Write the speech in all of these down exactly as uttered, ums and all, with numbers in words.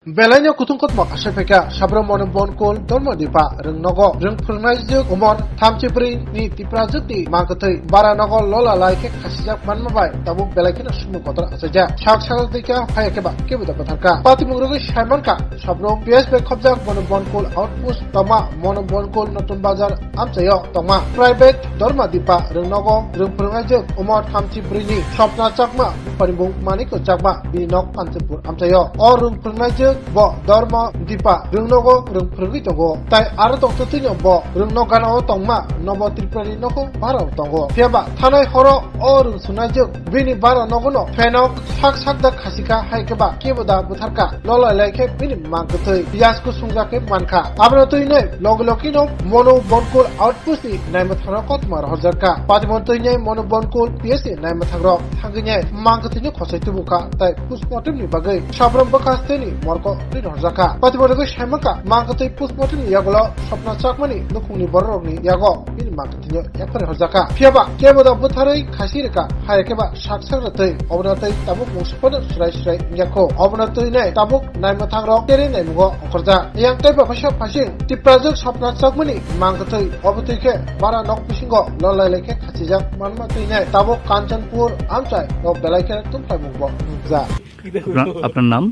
Belaino kuthung kotmo asai phaikha, Sabro Mono Bonkol Dormo Dipa Rwngnogo rwng phwrwngnai jwk umor thamchi bwrwi ni Tipra jwk ni mangkwthwi bara nogo lola lai khe khasijak manma bai tabuk belai kheno sumung kotor achaijak. Sak sakal twi kha hai khe ba kebo da bwtharkha. Patimung rwgwi sai mankha, Sabro P S bai khobjak Mono Bonkol Outpost tongma Mono Bonkol Notun Bazar amchaio tongma private Dorma Dipa Rwngnogo rwng phwrwngnai jwk umor thamchi bwrwi ni Swapna Chakma, bupani bung Manikyo Chakma, bini nok Kanchanpur amchaio. O rwng phwrwngnai jwk bo Dorma Dipa Rwngnogo rwng phwrwngwi tongo. Tai aro tongtwtwino bo rwngnog ganao tongma Nobo Tripura ni nogo barao tongo. Phiyaba thanai horo o rwng swrwngnai jwk bini bara nogono phenok sak sak da khasika hai khe ba kebo da bwtharkha. Lolai lai khe bini mangkwthwi yasku sungjak khe mankha. Abono twi nai logi logi no Mono Bonkol Outpost ni naima thangno kothoma rohorjak kha. Patimon twi nai Mono Bonkol P S ni naima thangrok thangwi nai mangkwthwi ni khosai tubu kha tai postmortem ni bagwi Sabrom bwkha steni morko twi rohorjak kha. Patimon rwgwi sai mankha mangkwthwi postmortem ni yagulo Swapna Chakmani nukhungni bororokni yago bini mangkwthwino yaphari horjak kha. Phiyaba kebo da bwtharwi khasi rwkha hai khe ba sak sak rwtwi obono twi tabuk mungsa phano swrai swrai wngya kho. Obono twi nai tabuk naima thangrok tere naimungo ongkhorjak. Yang tei ba phaisa phasing Tiprajwk Swapna Chakmani mangkwthwi obo twi khe bara nok bisingo lolai lai khe khasijak manma twi nai tabuk Kanchanpur amchai rok belai khe tungphaimung bo nukjak. আপনার, আপনার নাম?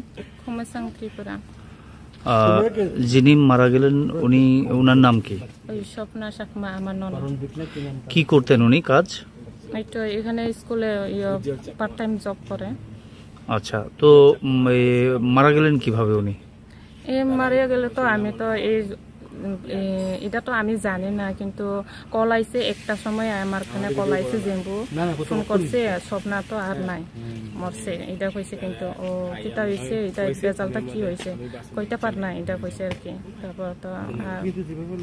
খোমাসাং ত্রিপুরা। আহ, যিনি মারা গেলেন, উনি, ওনার নাম কি? ওই স্বপ্না চাকমা আমার ননদ। কি করতেন উনি কাজ? এই তো এখানে স্কুলে, ইয়ে, পার্ট টাইম জব করে। আচ্ছা, তো, উম, এ, মারা গেলেন কিভাবে উনি? এ মারা গেলে তো আমি তো এই, উম, এ, এটা তো আমি জানি না, কিন্তু কল আইছে একটা সময়, আমার এখানে কল আইছে, জেম্বু ফোন করছে, স্বপ্না তো আর নাই, মরছে, এটা কইছে। কিন্তু ও কিতা হইছে, এটা রেজাল্টটা কি হইছে, কইতে পার না, এটা কইছে আর কি। তারপর তো আর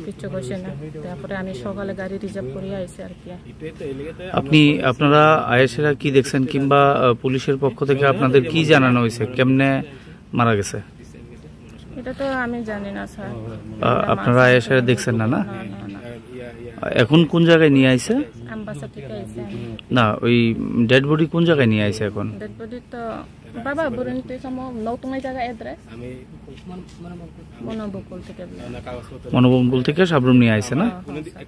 কিচ্ছু কইছে না। তারপরে আমি সকালে গাড়ি রিজার্ভ করিয়া আইছি আর কি। আপনি, আপনারা আইএসএরা কি দেখছেন কিংবা, আহ, পুলিশের পক্ষ থেকে আপনাদের কি জানানো হয়েছে, কেমনে মারা গেছে? এটা তো আমি জানি না, স্যার। আহ, আপনারা আইএসএরা দেখছেন না, না? না, না, না। এখন কোন জায়গায় নিয়ে আইছে? আমবাসা থেকে আইছে। না, ওই ডেড বডি কোন জায়গায় নিয়ে আইছে এখন? ডেড বডি তো বাবা, বুরুন তুই কামো নৌ তোমার জায়গা অ্যাড্রেস? মনোবকুল থেকে বলে। মনোবকুল থেকে সাবরুম নিয়ে আইছে না? হ্যাঁ, হ্যাঁ, স্যার।